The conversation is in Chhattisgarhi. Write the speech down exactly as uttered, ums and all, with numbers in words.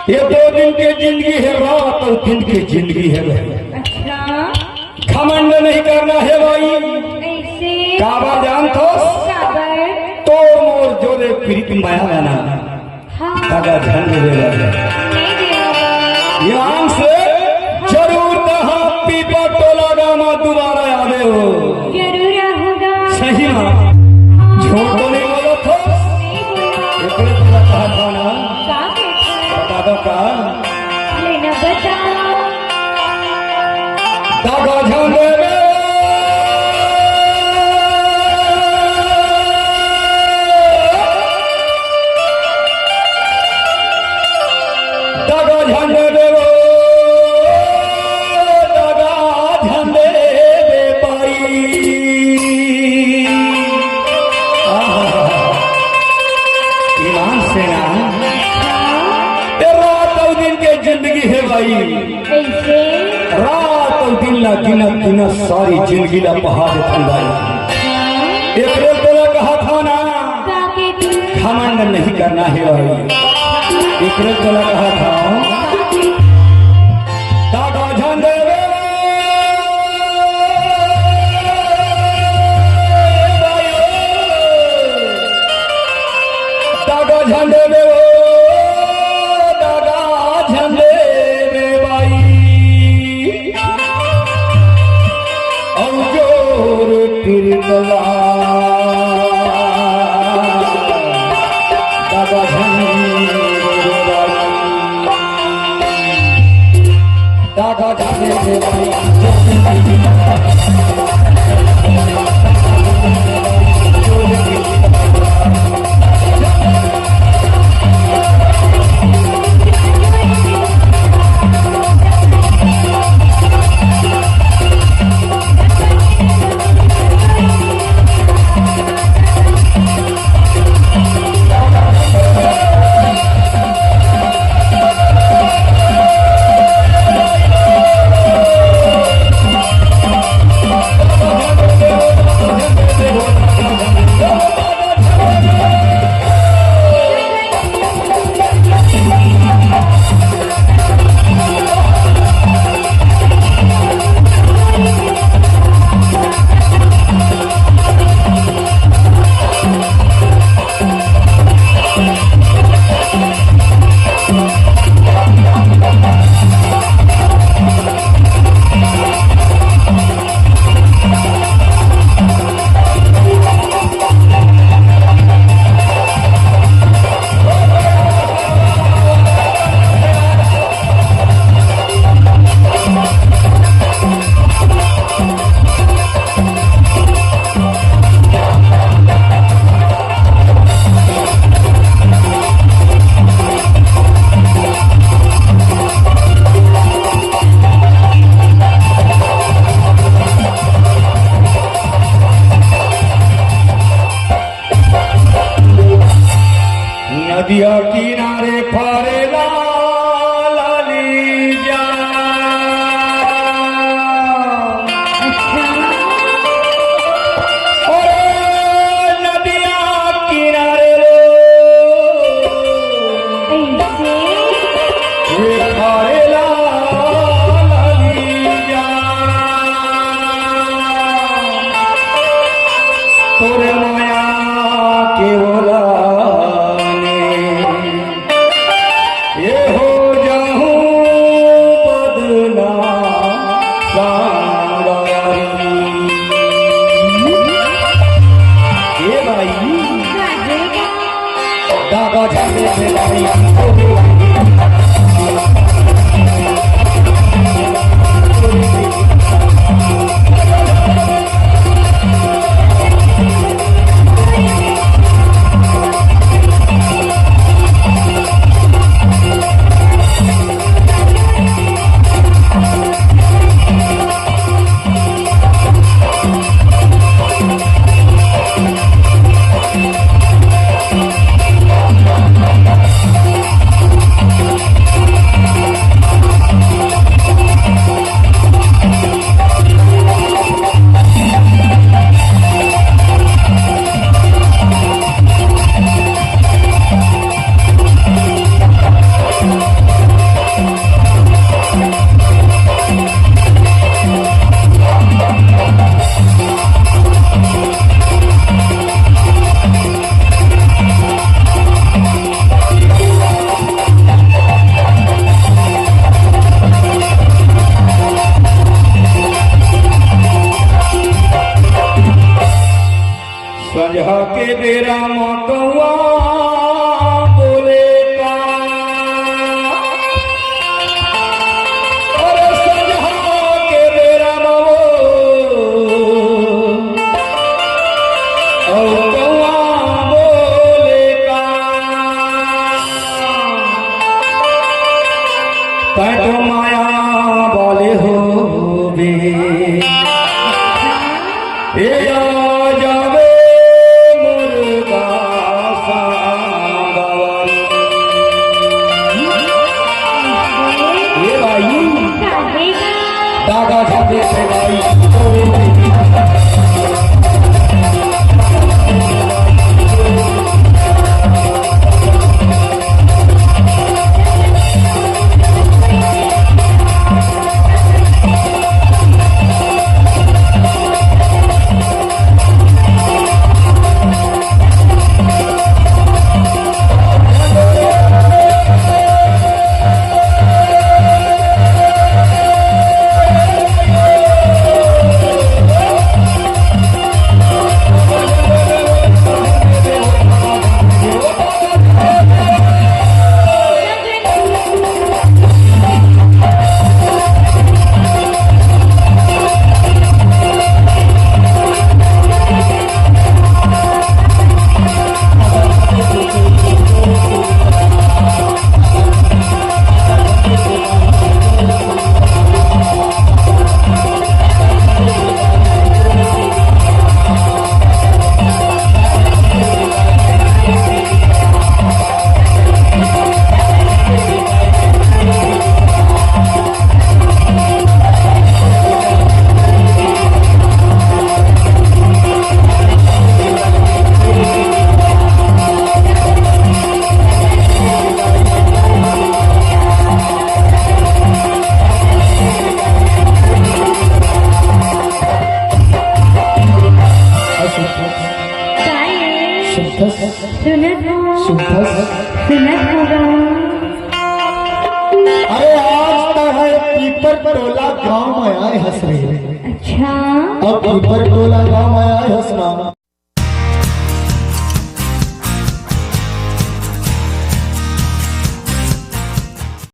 ये दो दिन के जिंदगी हे, रात अउ दिन के जिंदगी हे भाई। अच्छा। घमंड नहीं करना हे भाई। ऐसे? काबर जानथोस? काबर? तोर मोर जोरे प्रीत माया हे ना। हाँ। दगा झन देवे ला। नहीं देवे ला। ईमान से जरूर तहाँ पीपा टोला गाँव मा दुबारा आवे हो। जरूर आहूँगा। सही मा। हाँ। झूठ तो नहीं बोलथोस? नहीं बोला। एकरे तोला कहा था ना? का कहत हस? बता दो का? लेना बता। दगा झन देवे। दगा झन देवे वो, दगा झन देवे भाई। आहा। ईमान से ना। ए रात अउ दिन के जिंदगी हे भाई। कैसे? रात अउ दिन ला गिनत गिनत सारी जिंदगी ला पहा देथन भाई। हाँ। एकरे तोला कहा था ना, का के तू? घमंड नहीं करना हे भाई। एकरे तोला कहा था, दगा झन देवे। दगा झन देवे वो, दगा झन देवे भाई। अउ जोर प्रीत ला, दगा झन देवे भाई। दगा झन देवे भाई। नदिया किनारे फरेला लाली जा। अच्छा। अरे नदिया किनारे लो। ऐसे? ये फरेला लाली जा। तोरे माया के ओला ने ये हो जाहूं बदनाम संगवारी। ए भाई, दादा झंडे से भाई। संझा के बेरा म कौआ बोले का? अरे संझा के बेरा म वो अउ कौआ बोले का? तैं तो माया वाले होबे। ए आ जावे मोर दासा बाबा। ए भाई, दादा साहब, ए भाई। काय? सुनत हो? सुनत हो? सुनत हो गा? अरे आज तैं ह पीपर टोला गांव म आए हस रे। अच्छा। अब पीपर टोला गांव म आए